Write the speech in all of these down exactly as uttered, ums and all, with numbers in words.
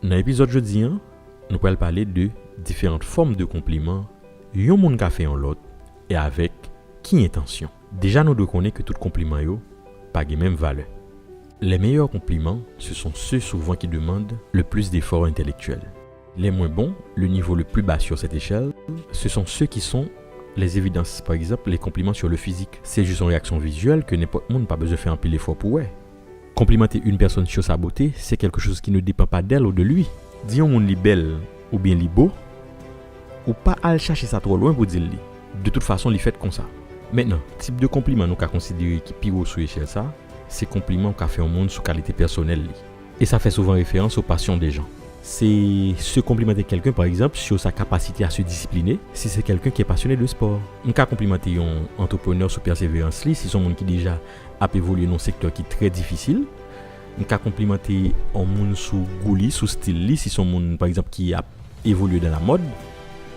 Nan epizòd jodi a, nou pral pale de diferan fòm de konpliman yon moun ka fè yon lòt e avèk ki entansyon. Deja, nou dwe konnen ke tout konpliman yo pa gen menm valè. Les meilleurs compliments, ce sont ceux souvent qui demandent le plus d'efforts intellectuels. Les moins bons, le niveau le plus bas sur cette échelle, ce sont ceux qui sont les évidences, par exemple, les compliments sur le physique. C'est juste une réaction visuelle que n'importe moun pa bezwen fè anpil efò pou wè. Complimenter une personne sur sa beauté, c'est quelque chose qui ne dépend pas d'elle ou de lui. Di yon moun li bèl oubyen li bo, ou pa al chache sa twò lwen pou di l li. De tout fason, li fèt konsa. Mentnan, tip de konpliman nou ka konsidere ki pi wo sou echèl sa, se konpliman ou ka fè yon moun sou kalite pèsonèl li. Et ça fait souvent référence aux passions des gens. C'est se complimenter quelqu'un, par exemple, sur sa capacité à se discipliner, si c'est quelqu'un qui est passionné de sport. M ka konplimante yon antreprenè sou pèseverans li, si se yon moun ki deja ap evolye nan yon sektè ki trè difisil. M ka konplimante yon moun sou gou li, sou stil li, si se yon moun, pa egzanp, ki ap évoluer dans la mode.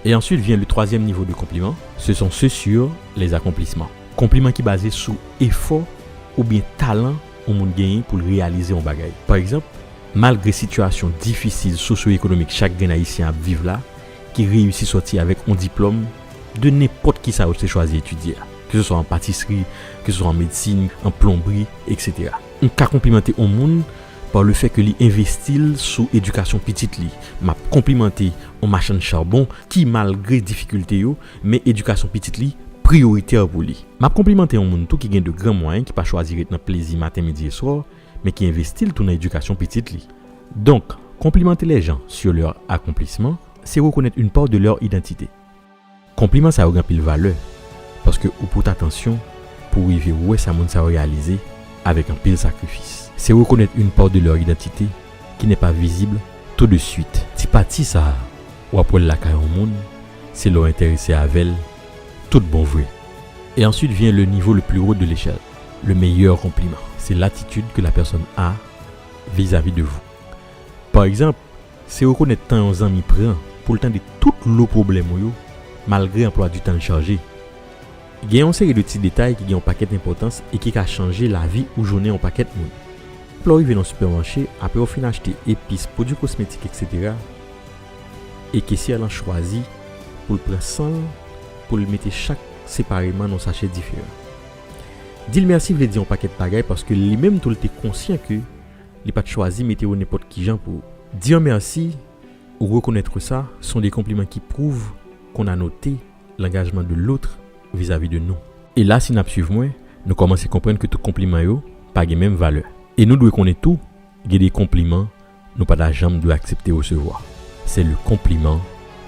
Et ensuite vient le troisième niveau de compliment, ce sont ceux sur les accomplissements. Konpliman ki baze sou efò oubyen talan yon moun genyen pou l reyalize yon bagay. Pa egzanp, malgre sitiyasyon difisil sosyo-ekonomik chak grenn Ayisyen ap viv la, ki reyisi sòti avèk yon diplòm de nenpòt kisa yo te chwazi etidye a, ke se swa an patisri, ke se swa an medsin, an plonbri, et cetera. M ka konplimante yon moun pa le fè ke li envesti l sou edikasyon pitit li. M ap konplimante yon machann chabon ki, malgre difikilte yo, men edikasyon pitit li priyoritè pou li. M ap konplimante yon moun tou ki gen de gran mwayen, ki pa chwazi ret nan plezi maten, midi e swa, men ki envesti l tou nan edikasyon pitit li. Donc, complimenter les gens sur leur accomplissement, c'est reconnaître une part de leur identité. Konpliman sa yo gen anpil valè, paske ou pote atansyon pou w rive wè sa moun sa yo reyalize avèk anpil sakrifis. C'est reconnaître une part de leur identité qui n'est pas visible tout de suite. Ti pati sa a, w ap wè l lakay yon moun, se lè w enterese avè l tout bon vre. Et ensuite vient le niveau le plus haut de l'échelle, le meilleur compliment. C'est l'attitude que la personne a vis-à-vis de vous. Pa egzanp, se rekonèt tan yon zanmi pran pou l tande tout lo pwoblèm ou yo, malgre anplwa di tan l chaje. Gen yon seri de ti detay ki gen yon pakèt enpòtans e ki ka chanje lavi ou jounen yon pakèt moun. Lè w rive nan sipèmache, apre w fin achte epis, pwodui kosmetik, et cetera, e kesyè lan chwazi pou l pran san l, pou l mete chak separeman nan sachè diferan. Di l mèsi vle di yon pakèt bagay, paske li menm tou l te konsyan ke li pa t chwazi mete yo nenpòt kijan pou ou. Dire merci ou reconnaître ça sont des compliments qui prouvent qu'on a noté l'engagement de l'autre vis-à-vis de nous. E la, si n ap swiv mwen, nou kòmanse konprann ke tout konpliman yo pa gen menm valè. E nou dwe konnen tou, gen de konpliman nou pa ta janm dwe aksepte resevwa. C'est le compliment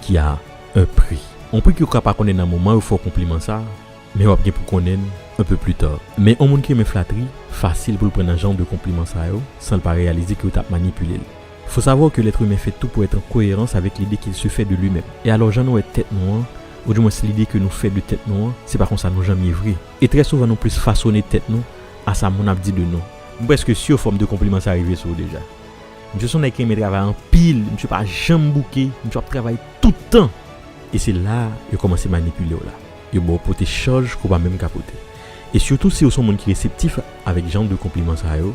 qui a un prix. Yon pri ke w ka pa konnen nan moman yo fè w konpliman sa, men w ap gen pou konnen l un peu plus tard. Men yon moun ki renmen flatri, fasil pou l pran nan jan de konpliman sa yo, san l pa reyalize ke yo t ap manipile l. Faut savoir que l'être humain fait tout pour être en cohérence avec l'idée qu'il se fait de lui-même. E alò, jan nou wè tèt nou an, ou di mwens lide ke nou fè de tèt nou an, se pa konsa nou janm ye vre. E trè souvan, nou plis fasone tèt nou a sa moun ap di de nou. M prèske si fòm de konpliman sa rive sou ou deja. Misye se yon nèg ki renmen travay anpil, misye pa janm bouke, misye ap travay tout tan. E se la yo kòmanse manipile w la. Yo ba w pote chaj ke w pa menm ka pote. E sitou si w se yon moun ki reseptif avèk jan de konpliman sa yo,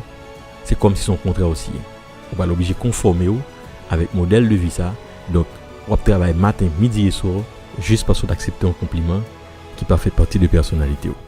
se kòmsi se yon kontra w siyen. Ou pral oblije konfòme w avèk modèl de vi sa. Donk, w ap travay maten, midi e swa, jis paske w t aksepte yon konpliman ki pa fè pati de pèsonalite w.